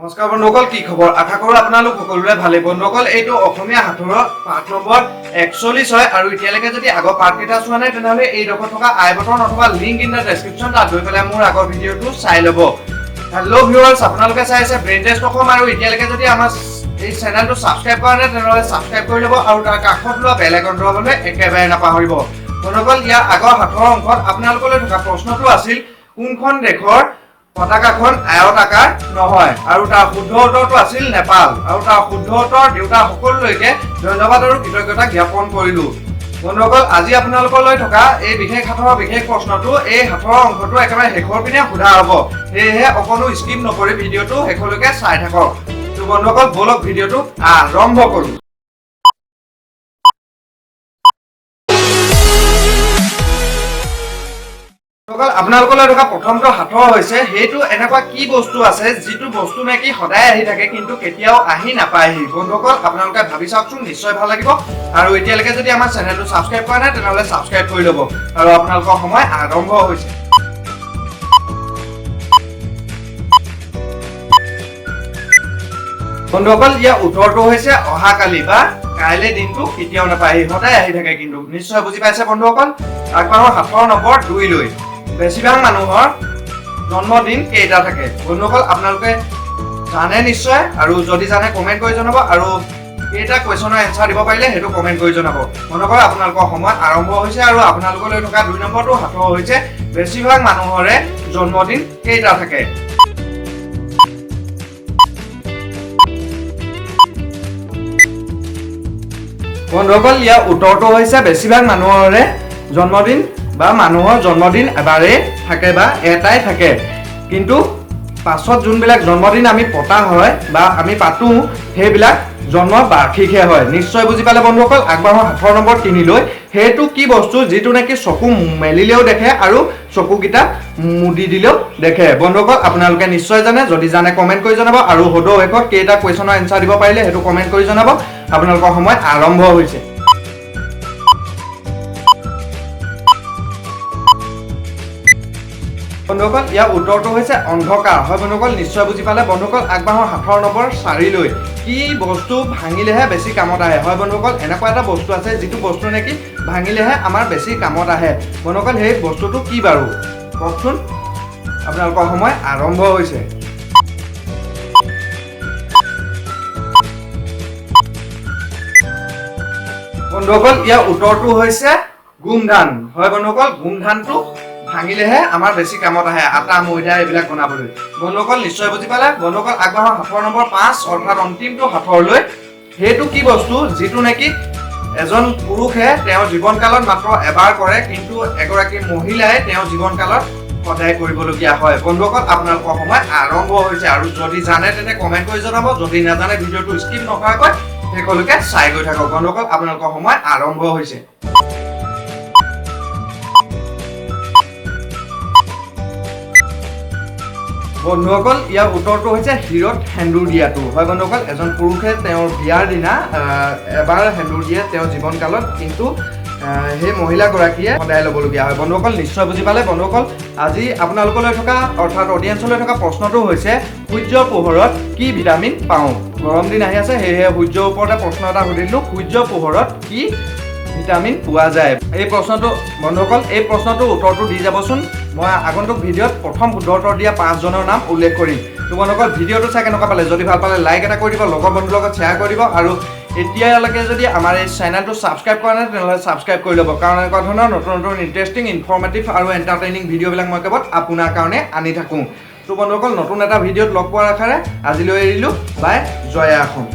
নমস্কাৰ বন্ধুসকল, কি খবৰ? আশা কৰোঁ আপোনালোক সকলোৰে ভালেই। বন্ধুসকল, এইটো অসমীয়া সাঁথৰৰ পাঠ নম্বৰ 41 হয় আৰু এতিয়ালৈকে যদি আগৰ পাঠকেইটা চোৱা নাই, তেনেহ'লে এইডোখৰত থকা আই বটন অথবা লিংক ইন the description, তাত গৈ পেলাই মোৰ আগৰ ভিডিঅ'টো চাই ল'ব। হেল্ল' ভিউৱাৰ্ছ, আপোনালোকে চাই আছে ব্ৰেইন টেষ্ট অসম আৰু এতিয়ালৈকে যদি আমাৰ এই চেনেলটো ছাবস্ক্ৰাইব কৰা নাই, তেনেহ'লে ছাবস্ক্ৰাইব কৰি ল'ব আৰু তাৰ কাষত লোৱা বেল আইকনটো দবাবলৈ একেবাৰে নাপাহৰিব। বন্ধুসকল, ইয়াৰ আগৰ সাঁথৰৰ অংশত আপোনালোকলৈ থকা প্ৰশ্নটো আছিল, কোনখন দেশৰ পতাকাখন আয়তাকাৰ নহয়? আৰু তাৰ শুদ্ধ উত্তৰটো আছিল নেপাল। আৰু তাৰ শুদ্ধ উত্তৰ দিওঁতা সকলোলৈকে ধন্যবাদ আৰু কৃতজ্ঞতা জ্ঞাপন কৰিলো। বন্ধুসকল, আজি আপোনালোকলৈ থকা এই বিশেষ সাঁথৰৰ বিশেষ প্ৰশ্নটো এই সাঁথৰৰ অংশটো একেবাৰে শেষৰ পিনে সোধা হ'ব। সেয়েহে অকণো স্কিপ নকৰি ভিডিঅ'টো শেষলৈকে চাই থাকক। তো বন্ধুসকল, ব'লক, ভিডিঅ'টো আৰম্ভ কৰোঁ। বন্ধুসকল, আপোনালোকলৈ থকা প্ৰথমটো সাঁথৰ হৈছে, সেইটো এনেকুৱা কি বস্তু আছে যিটো বস্তু নেকি সদায় আহি থাকে কিন্তু কেতিয়াও আহি নাপায়হি? বন্ধুসকল, আপোনালোকে ভাবি চাওকচোন, নিশ্চয় ভাল লাগিব। আৰু এতিয়ালৈকে যদি আমাৰ চেনেলটো ছাবস্ক্ৰাইব কৰা নাই, তেনেহ'লে ছাবস্ক্ৰাইব কৰি ল'ব। আৰু আপোনালোকৰ সময় আৰম্ভ হৈছে। বন্ধুসকল, ইয়াৰ উত্তৰটো হৈছে অহাকালি বা কাইলৈ দিনটো কেতিয়াও নাপায়হি, সদায় আহি থাকে কিন্তু। নিশ্চয় বুজি পাইছে বন্ধুসকল। আগবাঢ়ো সাঁথৰ নম্বৰ 2লৈ। বেছিভাগ মানুহৰ জন্মদিন কেইটা থাকে? বন্ধুসকল, আপোনালোকে জানে নিশ্চয় আৰু যদি জানে কমেণ্ট কৰি জনাব আৰু কেইটা কুৱেশ্যনৰ এনচাৰ দিব পাৰিলে সেইটো কমেণ্ট কৰি জনাব। বন্ধুসকল, আপোনালোকৰ সময় আৰম্ভ হৈছে আৰু আপোনালোকলৈ থকা 2 নম্বৰটো সাঁথৰ হৈছে, বেছিভাগ মানুহৰে জন্মদিন কেইটা থাকে? বন্ধুসকল, ইয়াৰ উত্তৰটো হৈছে বেছিভাগ মানুহৰে জন্মদিন বা মানুহৰ জন্মদিন এবাৰেই থাকে বা এটাই থাকে, কিন্তু পাছত যোনবিলাক জন্মদিন আমি পতা হয় বা আমি পাতোঁ, সেইবিলাক জন্ম বাৰ্ষিকহে হয়। নিশ্চয় বুজি পালে বন্ধুসকল। আগবাঢ়ো সাঁথৰ নম্বৰ 3লৈ। সেইটো কি বস্তু যিটো নেকি চকু মেলিলেও দেখে আৰু চকুকেইটা মুদি দিলেও দেখে? বন্ধুসকল, আপোনালোকে নিশ্চয় জানে। যদি জানে কমেণ্ট কৰি জনাব আৰু সদৌ শেষত কেইটা কুৱেশ্যনৰ এনচাৰ দিব পাৰিলে সেইটো কমেণ্ট কৰি জনাব। আপোনালোকৰ সময় আৰম্ভ হৈছে। বন্ধুসকল, ইয়াৰ উত্তৰটো হৈছে অন্ধকাৰ। হয় বন্ধুসকল, নিশ্চয় বুজি পালে। বন্ধুসকল, আগবাঢ়ো সাঁথৰ নম্বৰ 4লৈ। কি বস্তু ভাঙিলেহে বেছি কামত আহে? হয় বন্ধুসকল, এনেকুৱা এটা বস্তু আছে যিটো বস্তু নেকি ভাঙিলেহে আমাৰ বেছি কামত আহে। বন্ধুসকল, সেই বস্তুটো কি বাৰু কওকচোন। আপোনালোকৰ সময় আৰম্ভ হৈছে। বন্ধুসকল, ইয়াৰ উত্তৰটো হৈছে গোমধান। হয় বন্ধুসকল, গোমধানটো ভাঙিলেহে আমাৰ বেছি কামত আহে, আটা ময়দা এইবিলাক বনাবলৈ। বন্ধুসকল, নিশ্চয় বুজি পালে। বন্ধুসকল, আগবাঢ়ো সাঁথৰ নম্বৰ 5, অৰ্থাৎ অন্তিমটো সাঁথৰলৈ। সেইটো কি বস্তু যিটো নেকি এজন পুৰুষে তেওঁৰ জীৱনকালত মাত্ৰ এবাৰ কৰে, কিন্তু এগৰাকী মহিলাই তেওঁৰ জীৱনকালত সদায় কৰিবলগীয়া হয়? বন্ধুসকল, আপোনালোকৰ সময় আৰম্ভ হৈছে আৰু যদি জানে তেন্তে কমেণ্ট কৰি জনাব, যদি নাজানে ভিডিঅ'টো স্কিপ নকৰাকৈ শেষলৈকে চাই গৈ থাকক। বন্ধুসকল, আপোনালোকৰ সময় আৰম্ভ হৈছে। বন্ধুসকল, ইয়াৰ উত্তৰটো হৈছে শিৰত সেন্দুৰ দিয়াটো। হয় বন্ধুসকল, এজন পুৰুষে তেওঁৰ বিয়াৰ দিনা এবাৰ সেন্দুৰ দিয়ে তেওঁৰ জীৱনকালত, কিন্তু সেই মহিলাগৰাকীয়ে সদায় ল'বলগীয়া হয়। বন্ধুসকল, নিশ্চয় বুজি পালে। বন্ধুসকল, আজি আপোনালোকলৈ থকা অৰ্থাৎ অডিয়েঞ্চলৈ থকা প্ৰশ্নটো হৈছে, সূৰ্যৰ পোহৰত কি ভিটামিন পাওঁ? গৰম দিন আহি আছে, সেয়েহে সূৰ্যৰ ওপৰতে প্ৰশ্ন এটা সুধিলোঁ। সূৰ্যৰ পোহৰত কি ভিটামিন পোৱা যায়? এই প্ৰশ্নটো বন্ধুসকল, এই প্ৰশ্নটোৰ উত্তৰটো দি যাবচোন। মই আগন্তুক ভিডিঅ'ত প্ৰথম শুদ্ধ উত্তৰ দিয়া পাঁচজনৰ নাম উল্লেখ কৰিম। তো বন্ধুসকল, ভিডিঅ'টো চাই কেনেকুৱা পালে? যদি ভাল পালে লাইক এটা কৰি দিব, লগৰ বন্ধুৰ লগত শ্বেয়াৰ কৰি দিব আৰু এতিয়ালৈকে যদি আমাৰ এই চেনেলটো ছাবস্ক্ৰাইব কৰা নাই, তেনেহ'লে ছাবস্ক্ৰাইব কৰি ল'ব, কাৰণ এনেকুৱা ধৰণৰ নতুন নতুন ইণ্টাৰেষ্টিং, ইনফৰ্মেটিভ আৰু এণ্টাৰটেইনিং ভিডিঅ'বিলাক মই কেৱল আপোনাৰ কাৰণে আনি থাকোঁ। তো বন্ধুসকল, নতুন এটা ভিডিঅ'ত লগ পোৱাৰ আশাৰে আজিলৈ এৰিলোঁ। বাই, জয় অসম।